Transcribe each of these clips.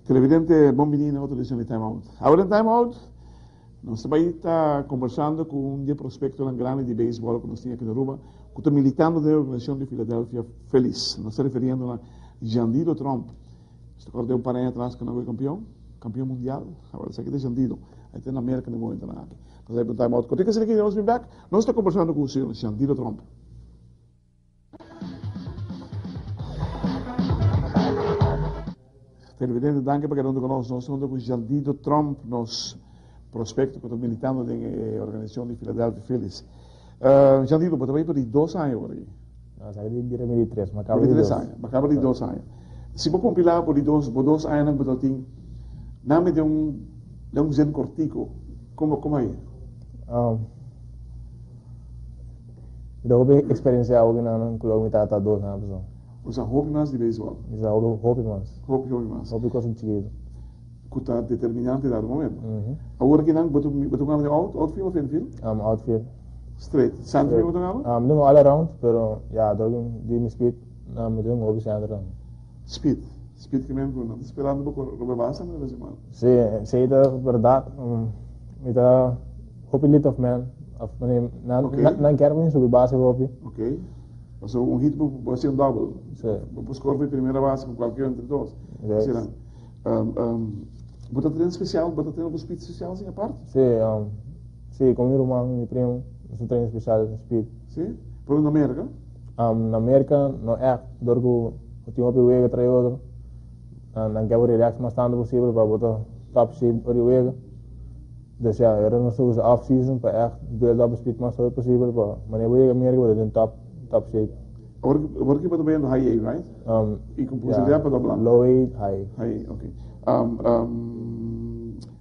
Televidente, bon bini na otro edicion di Time Out. Awor den Time Out, nos ta bay ta conversando cu un di e prospectonan grandi di baseball cu nos tin aki na Aruba, cu ta militando den e organisacion di Philadelphia Phillies. Nos ta referiendo na Jandido Tromp. Nos ta corda un par aña atras cu nan a bay campeon, campeon mundial. Awor esaki ta Jandido. Ahí ta na Merca den momentonan aki. Nos ta bay pa un Time Out cortico asina aki nos bin back. Nos ta conversando cu señor Jandido Tromp. Televidente, danki pa keda hunto ku nos. Nos ta hunto ku Jandido Tromp, nos prospecto ku ta militando den e organisacion di Philadelphia Phillies. Jandido, bo ta bai pa di dos aña awor aki? No, esaki di bira mi di tres, mi a kaba di dos. Bo a kaba di dos aña. Si bo kompilá bo di dos, bo dos añanan ku bo ta tin, nami den un den un zin kortiku, komo komo a e? Mi ta hopi experiencia awo kinan ku loke mi tata dos aña pasá. Bo sa hopi mas di beisbòl? Mi sa hopi hopi mas. Hopi hopi mas. Hopi kos chikitu. Ku ta determinante dado momento. Awor kinan bo ta bo ta gana den out outfield of infield? Outfield. Straight. Centerfield bo ta gana? Mi ta hunga all around pero ya dor di mi speed mi ta hunga hopi center tambe. Speed. Speed ke men ku nan ta sperando bo ku roba base tambe ta man. Si, esei ta berdad. Mi ta hopi lead off man. Of nan nan kier pa mi subi base hopi. Ok. Pasobra un hit bo por haci un double. Si. Bo por score pa e primera base cu cualkier entre dos. Yes. Asina. Bo ta train special? Bo ta train bo speed special sin apart? Si, si, con mi ruman, mi primo, nos ta train special speed. Si? Pero na Merca? Na Merca no echt, dor cu bo tin hopi wega trae otro. Nan ke bo relax mas tanto posibel pa bo ta top shape ora di wega. Dus ya, ora nos ta usa off season pa echt build up speed mas hopi posibel pa manera bo yega Merca bo ta den top top shape. Awor awor ki bo ta bayendo high A, right? Y cu posibilidad pa dobla? Low A, high A. High A, ok.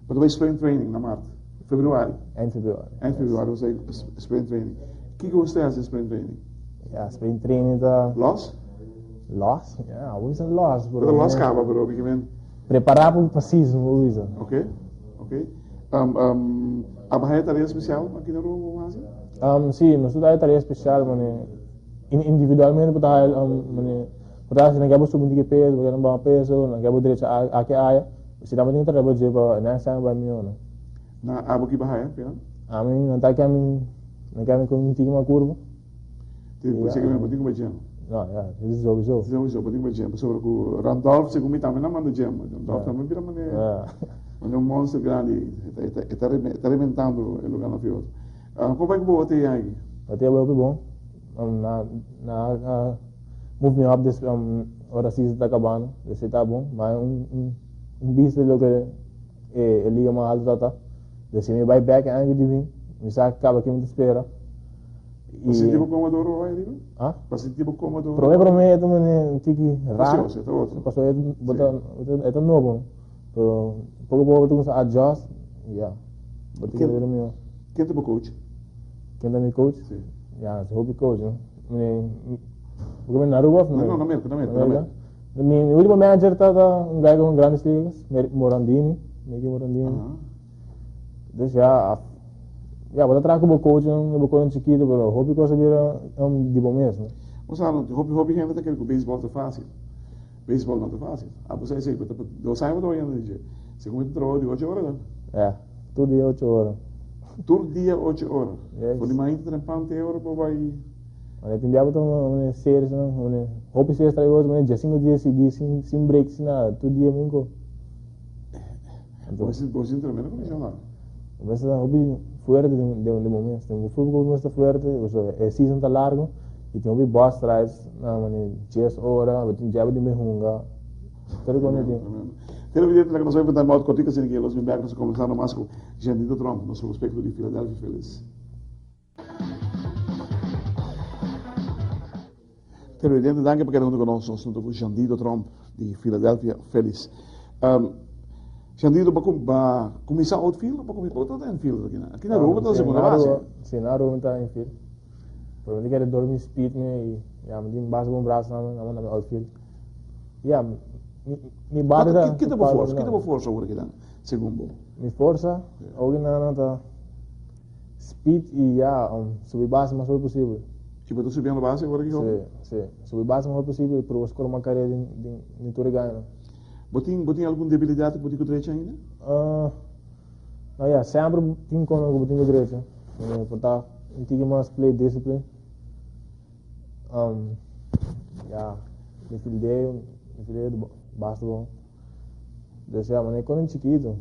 Bo ta bay spring training na maart, februari? Eind februari. Eind februari bo ta bay spring training. Kiko bo ta haci spring training? Ya, spring training ta. Los? Los? Ya, bo bisa los, pero. Bo ta los caba, pero mi kimen. Prepara pa season, bo bisa. Ok, ok. Abo haya tarea special aki na Aruba bo haci? Si, nos tur ta haya tarea special, mane individualmente bo ta haya, mane bo ta haci nan ke bo subi un tiki peso, bo ke nan baha peso, nan ke bo drecha aki aya. Si nan bo tin tarea bo dje pa next time bai mihor, no. Na abo ki bo haya, Piran? Ami, nan ta ke ami. Mi kami ku un tiki mas kurva. Ti ku seki bo tin ku bai gym. No, ya, esei sowieso. Sowieso bo tin ku bai gym pasobra ku Randolph segun mi tambe nan manda gym. Randolph tambe bira mane mane un monster grandi. E ta e ta e ta rebentando e lugar na field. Kon bai ku bo OTA aki? OTA bai hopi bon. Na na a move mi up des ora season ta kabando. Esei ta bon. Ma un un un bista di loke e e liga mas alto ta ta. Dor si mi bai bek e aña ku di bin, mi sa kaba ke mi ta spera. Bo sinti bo komodo ora bo bai riba? Ha? Bo sinti bo komodo? Prome prome e ta mane un tiki raro. Pasioso, e ta otro. Pasobra e bo ta e ta nobo. Pero poko poko bo ta kuminsa adjust i ya. Bo ta keda bira mihó. Ken ta bo coach? Ken ta mi coach? Si. Ya, si hopi coach no. Mi bo ke mi na Aruba of na Merca? No, na Merca, na Merca, na Merca. Mi mi ultimo manager ta ta un guy con Grandes Ligas, Morandini, Mickey Morandini. Dus ya, ya bo ta traha ku bo coach, bo coach chikitu, pero hopi cosa bira um, di bo mes. No? Bo sa, hopi hopi hende ta kere ku baseball ta fácil. Baseball no ta fácil. Abo sa esei, bo ta 2 aña bo ta bayendo di dje. Segun mi ta trabaho di ocho ora dan. Ya, tur dia ocho ora. Tur dia ocho ora. Yes. For di mainta trempan te ora bo bai. Mane tin bia bo ta mane series nan, mane hopi series trae otro, mane diesinco dia sigui sin sin break, sin nada, tur dia minko. Bo sin bo sin tremendo condición nan. Bo mester ta hopi fuerte den den den bo mes, den bo fútbol bo mester ta fuerte, pasobra e season ta largo y tin hopi bus rides na mane dies ora, bo tin dja bo tin bay hunga, tur e cosa tin. Televidente laga nos bai punta mout cortico asina ke los bin bek nos a comenzá nomas ku Jandito Tromp, nos prospecto di Philadelphia Phillies. Televidente, danki pa keda huntu ku nos. Nos huntu ku Jeandido Tromp di Philadelphia Phillies. Um, Jeandido, ba, ba kuminsá outfield o ba kuminsá, bo ta infield aki na? Aki na Aruba ta segunda base. Si, na Aruba ta infield. Pero mi ta kere dor mi speed mi y ya mi tin basta bon brazo tambe, nan manda mi outfield. Ya, mi mi bate ta. Ki ta bo forsa? Ki ta bo forsa awor kinan, segun bo? Mi forsa awor kinan ta speed y ya subi base mas hopi posibel. Y bo ta subiendo base awor aki hopi? Si, si. Subi base mas hopi posibel y proba score mas carera den den tur e gañanan. Bo tin bo tin algun debilidad ku bo tin ku drecha ainda? No ya, semper tin kono ku bo tin ku drecha. Por ta un tiki mas play discipline. Um, ya, mi fildeo, mi fildeo basta bon. Dus ya, mane kono chikitu.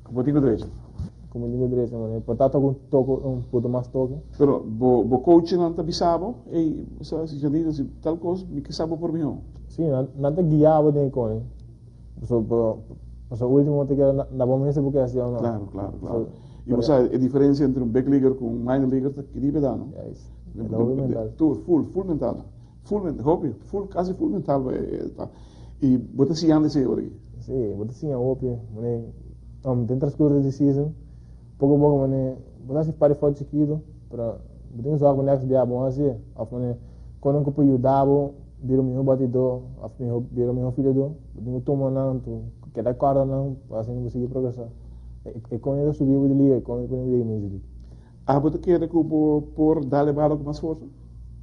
Ku bo tin ku drecha? Ku mi tin ku drecha, mane por ta toka un toko, un puto mas toke. Pero bo bo coachnan ta bisa bo, ey, sa si Janito, si tal kos, mi ke sa bo por mihó. Si, nan nan ta guia bo den e koni. So, pero, pasobra ultimo te keda na bo mes si bo ke hasi o no. Claro, claro, claro. Y bo sa e diferencia entre un big leaguer cu un minor leaguer ta kiribe da, no? Juist. E ta hopi mental. Tur, full, full mental. Full mental, hopi, full, casi full mental e ta. Y bo ta siñando esey ora aki? Si, bo ta siña hopi. Mane, den transcurso di season, poco poco mane, bo ta hasi par di fout chikito, pero bo tin cu zorg pa next bia bo no hasi. Of mane, con cu por yuda bo bira un mihó batidó òf mihó bira un mihó filedó, bo tin ku tuma nan, tu keda kòrda nan pa asina bo sigui progresá. E kon e ta subi bo di liga, e kon e pone bo yega Major League. Abo ta kere ku bo por dal e bala ku mas forsa?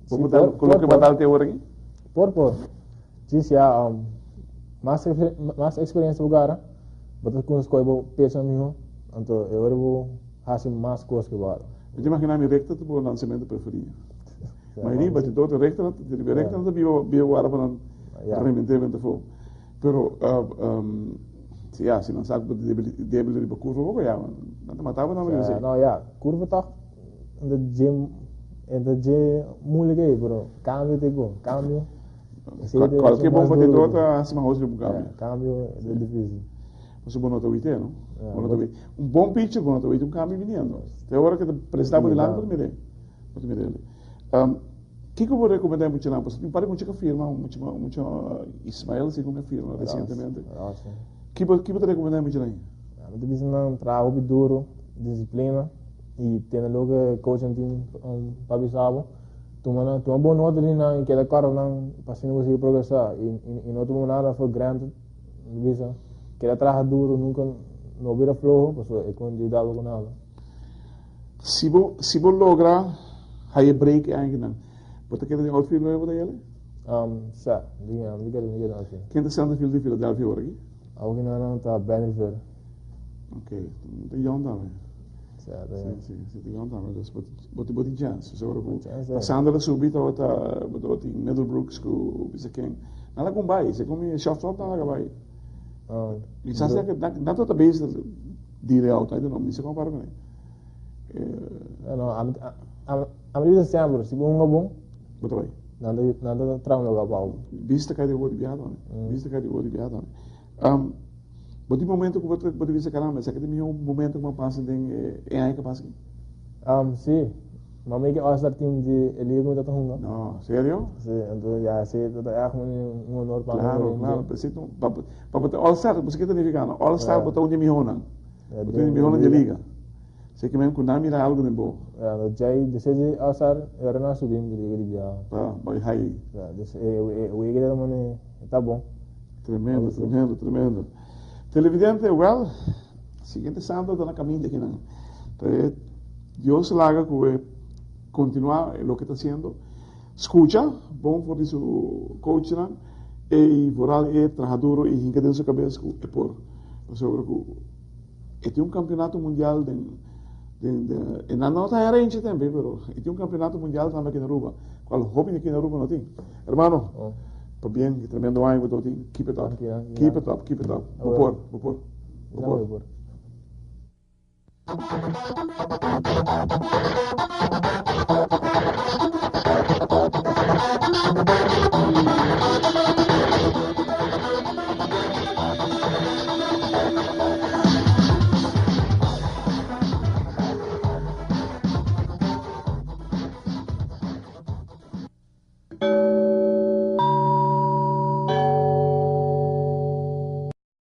Bo por dal ku loke bo a dal te ora aki? Por, por. Djis ya, mas mas eksperensia bo gara, bo ta kuminsá skohe bo pechonan mihó, anto e ora bo hasi mas kos ku e bala. Mi ta imaginá mi recta ta bo lansamento preferí. Mayoria batidor ta recta, riba recta nan ta biba biba wara pa nan remente benta afó. Pero si ya, si nan sa ku bo ta debil debil riba kurva poko ya, nan ta mata bo nan riba esei. No ya, kurva tòg e ta dje e ta dje moeilijk ei, pero kambio ta e kon, kambio esei ta Kualke bon batidor ta hasi mahos riba un kambio. Ya, kambio ta difisil. Pasobra bo no ta wit e, no? Bo no ta wit. Un bon pitcher bo no ta wit un kambio biniendo. Te ora ke ta presenta bo dilanti bo ta mir'é. Bo ta mira el. Kiko bo rekomendá e muchanan? Pasobra tin un par di mucha ku a firma, un mucha un mucha Ismael si ku a firma resientemente. Ki bo ki bo ta rekomendá e muchanan? Mi ta bisa nan traha hopi duru, disiplina i tene loke coachnan tin pa bisa bo. Tuma nan tuma bon nota di nan i keda kòrda nan pa asina bo sigui progresá i no tuma nada for granted. Mi ta bisa keda traha duru nunka no bira floho pasobra e kon yuda bo ku nada. Si bo si bo logra haya break e añanan, bo ta keda den outfield nuevo ta yele? Sa, mi ta keda mi ta keda den outfield. Ken ta center field di Philadelphia awor aki? Awor ki nan ta Ben Rivera. Ok, ta young tambe. Sa, ta young. Si, si, ta young tambe. Dus bo bo bo tin chance. Seguro ku pasando la subi tabata bo tabatin Middlebrooks ku bisa ken. Nan la kon bai, segun mi shortstop nan la ka bai. Mi sa si nan tabata base Deal out, I don't know, mi sa kon para kuné. No, ami ami bisa semper, si bo hunga bon, Bo ta bai. Nan ta nan ta traha un lugar pa bo. Bista kai di wou di biaha tambe. Bista kai di wou di biaha tambe. Bo tin momento ku bo ta bo ta bisa caramba, esaki ta e mihó momento ku mi a pasa den e aña ku a pasa aki? Si. Mi a make e All-Star team di e liga ku mi tabata hunga. No, serio? Si, anto ya esei ta ègt un honor pa mi. Claro, claro. P'esei ta pa pa bo ta All-Star, bo sa ke ta nifiká no? All-Star bo ta un di e mihónan. Bo ta un di e mihónan di e liga. Esei ke men ku nan mira algu den bo. Ya, anto djei despues di All-Star e ora nan a subi mi di liga di biaha. Pa bai hai. Ya, dus e wega ta mane ta bon. Tremendo, tremendo, tremendo. Televidente, well, siguiente santo ta na kaminda akinan. Ta e Dios laga ku e kontinuá loke ta hasiendo. Skucha bon for di su coachnan i vooral e traha duro i hinka den su kabes ku e por. Pasobra ku e tin un kampeonato mundial den den den e nan no ta haya renchi tempe pero e tin un kampeonato mundial tambe aki na Aruba kual hopi aki na Aruba no tin. Hermano, pabien di tremendo aña ku bo tin. Keep it up. Keep it up, keep it up. Bo por, bo por, bo por.